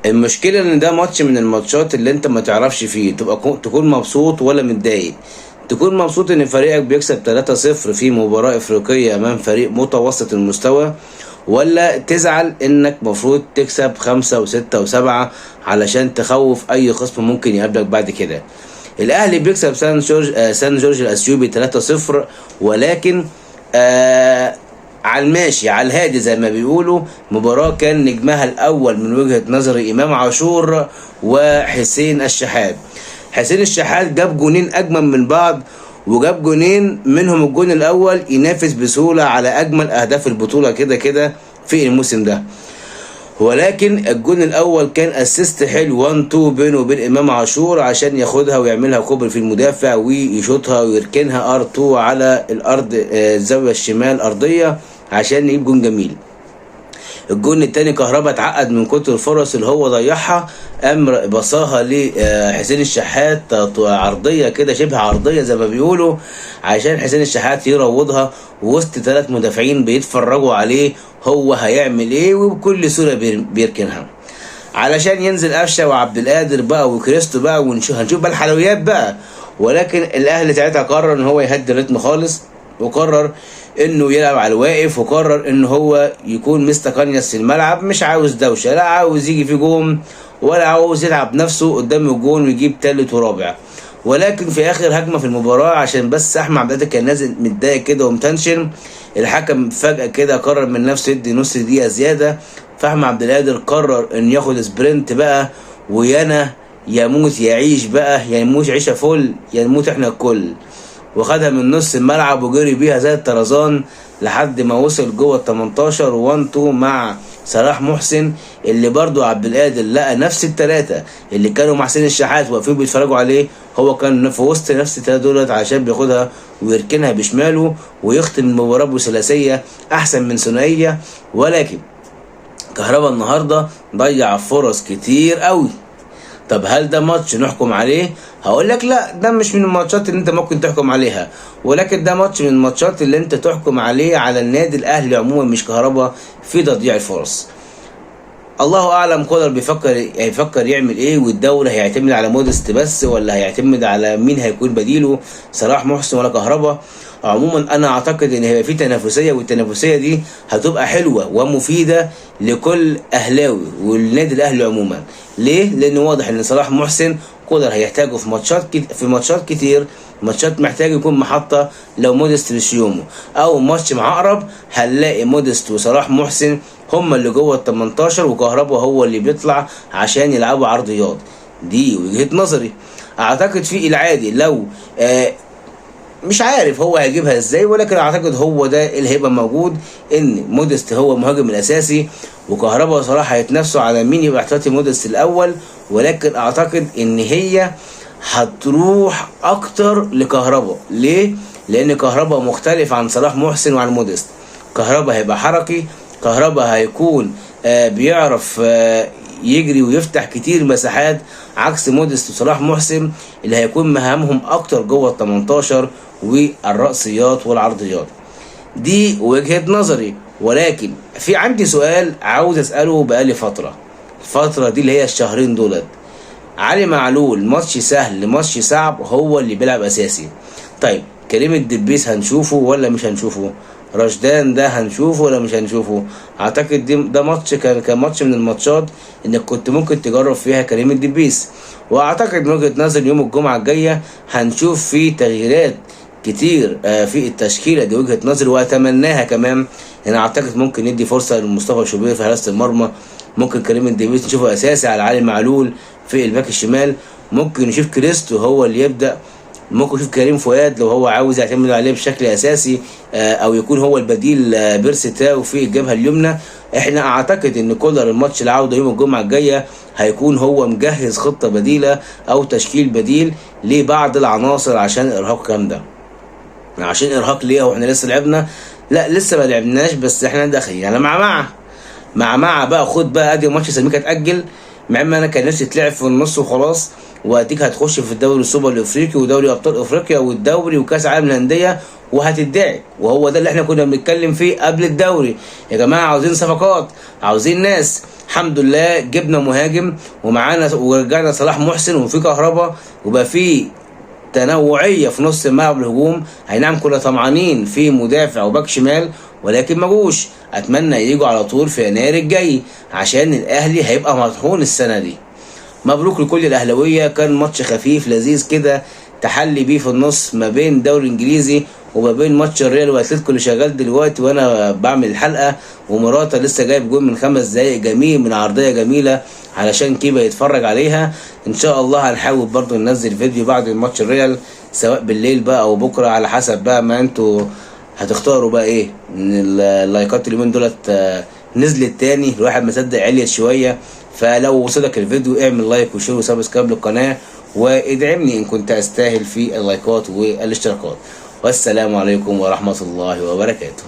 المشكلة ان ده ماتش من الماتشات اللي انت ما تعرفش فيه تبقى تكون مبسوط ولا متضايق. تكون مبسوط ان فريقك بيكسب 3-0 في مباراة افريقية امام فريق متوسط المستوى، ولا تزعل انك مفروض تكسب 5 و6 و7 علشان تخوف اي خصم ممكن يقابلك بعد كده. الاهلي بيكسب سان جورج الاثيوبي 3-0، ولكن على الماشي على الهادي زي ما بيقولوا. مباراة كان نجمها الأول من وجهة نظري إمام عاشور وحسين الشحات. حسين الشحات جاب جونين أجمل من بعض، وجاب جونين منهم الجون الأول ينافس بسهولة على أجمل أهداف البطولة كده كده في الموسم ده. ولكن الجون الاول كان assist حلو 1-2 بينه وبين امام عاشور عشان ياخدها ويعملها كوبري في المدافع ويشوطها ويركنها R2 على الارض، الزاوية الشمال ارضية عشان يجيب جون جميل. الجون التاني كهربا اتعقد من كتر الفرص اللي هو ضيعها، قام بصاها لحسين الشحات عرضية كده، شبه عرضية زي ما بيقولوا، عشان حسين الشحات يروضها وسط 3 مدافعين بيتفرجوا عليه هو هيعمل ايه، وبكل سهولة بيركنها علشان ينزل قفشه وعبد القادر بقى وكريستو بقى، هنشوف بقى الحلويات بقى. ولكن الاهلي ساعتها قرر ان هو يهدي الريتم خالص، وقرر انه يلعب على الواقف، وقرر ان هو يكون مستقنيس في الملعب، مش عاوز دوشه، لا عاوز يجي في جون ولا عاوز يلعب نفسه قدام الجون ويجيب تالت ورابع. ولكن في اخر هجمة في المباراة، عشان بس احمد عبد القادر كان نازل متضايق كده ومتنشن، الحكم فجاة كده قرر من نفسه يدي نص دقيقة زيادة، فاحمد عبد القادر قرر انه ياخد sprint بقى، ويانا يموت يعيش بقى، يا يموت عيشه فل يا نموت احنا الكل. وخدها من نص الملعب وجري بيها زي الطرزان لحد ما وصل جوه ال 18 1-2 مع صلاح محسن، اللي برضو عبد القادر لقى نفس التلاتة اللي كانوا مع حسين الشحات واقفين بيتفرجوا عليه، هو كان في وسط نفس التلاتة دولت عشان بياخدها ويركنها بشماله ويختم المباراة بثلاثية أحسن من ثنائية. ولكن كهربا النهارده ضيع فرص كتير قوي. طب هل ده ماتش نحكم عليه؟ هقول لك لا، ده مش من الماتشات اللي انت ممكن تحكم عليها، ولكن ده ماتش من الماتشات اللي انت تحكم عليه على النادي الاهلي عموما، مش كهربا، في تضييع الفرص. الله اعلم كولر هيفكر يعمل ايه، والدوري هيعتمد على مودست بس ولا هيعتمد على مين هيكون بديله، صلاح محسن ولا كهربا. عموما انا اعتقد ان هيبقى في تنافسية، والتنافسيه دي هتبقى حلوة ومفيدة لكل اهلاوي والنادي الاهلي عموما. ليه؟ لان واضح ان صلاح محسن كولر هيحتاجه في ماتشات كتير، ماتشات محتاج يكون محطة لو مودست مش يومه، او ماتش مع عقرب هنلاقي مودست وصلاح محسن هما اللي جوه ال 18 وكهربا هو اللي بيطلع عشان يلعبوا عرضيات. دي وجهة نظري. اعتقد في العادي لو مش عارف هو هيجيبها ازاي، ولكن اعتقد هو ده اللي هيبقى موجود، ان مودست هو المهاجم الاساسي وكهربا وصلاح هيتنافسوا على مين يبقى احتياطي مودست الاول، ولكن اعتقد ان هي هتروح اكتر لكهربا. ليه؟ لان كهربا مختلف عن صلاح محسن وعن مودست. كهربا هيبقى حركي، كهربا هيكون بيعرف يجري ويفتح كتير مساحات، عكس مودست وصلاح محسن اللي هيكون مهامهم اكتر جوه ال 18 والرأسيات والعرضيات. دي وجهة نظري. ولكن في عندي سؤال عاوز اسأله بقالي فترة، الفترة دي اللي هي الشهرين دولت، علي معلول ماتش سهل ماتش صعب هو اللي بيلعب اساسي. طيب كريم الدبيس هنشوفه ولا مش هنشوفه؟ رشدان ده هنشوفه ولا مش هنشوفه؟ اعتقد ده ماتش كان ماتش من الماتشات انك كنت ممكن تجرب فيها كريم الدبيس. واعتقد من وجهة نظري يوم الجمعة الجاية هنشوف فيه تغييرات كتير في التشكيلة، دي وجهة نظري واتمناها كمان. انا اعتقد ممكن ندي فرصة لمصطفى شوبير في حراسة المرمى، ممكن كريم الدبيس نشوفه اساسي على علي معلول في الباك الشمال، ممكن نشوف كريستو هو اللي يبدأ، ممكن نشوف كريم فؤاد لو هو عاوز يعتمد عليه بشكل اساسي، او يكون هو البديل، بيرسي تاو في الجبهة اليمنى. احنا اعتقد ان كولر الماتش العودة يوم الجمعة الجاية هيكون هو مجهز خطه بديله او تشكيل بديل لبعض العناصر عشان ارهاق كام ده. عشان ارهاق ليه واحنا لسه لعبنا؟ لا لسه ما لعبناش، بس احنا داخلين يعني مع بقى. خد بقى ادي ماتش سيراميكا اتاجل، مع ان انا كان نفسي تلعب في النص وخلاص، واديك هتخش في الدوري السوبر الافريقي ودوري ابطال افريقيا والدوري وكاس عالم للاندية وهتدعي، وهو ده اللي احنا كنا بنتكلم فيه قبل الدوري. يا جماعة عاوزين صفقات، عاوزين ناس. الحمد لله جبنا مهاجم ومعانا ورجعنا صلاح محسن وفي كهربا، وبقى في تنوعيه في نص الملعب الهجوم. اي نعم كنا طمعانين في مدافع وباك شمال، ولكن ما جوش. اتمنى يجوا على طول في يناير الجاي عشان الاهلي هيبقى مطحون السنة دي. مبروك لكل الاهلاوية، كان ماتش خفيف لذيذ كده تحلي بيه في النص ما بين الدوري الانجليزي وما بين ماتش الريال واتلتيكو اللي شغال دلوقتي وانا بعمل الحلقة، ومراتا لسه جايب جون من 5 دقايق جميل من عرضية جميلة علشان كيبا يتفرج عليها. ان شاء الله هنحاول برضو ننزل فيديو بعد الماتش الريال، سواء بالليل بقى او بكره على حسب بقى ما انتوا هتختاروا بقى ايه من اللايكات. اليومين دولت نزلت تاني، الواحد مصدق عليت شوية. فلو وصلك الفيديو اعمل like و share و subscribe للقناة، وادعمني ان كنت استاهل في اللايكات والاشتراكات. والسلام عليكم ورحمة الله وبركاته.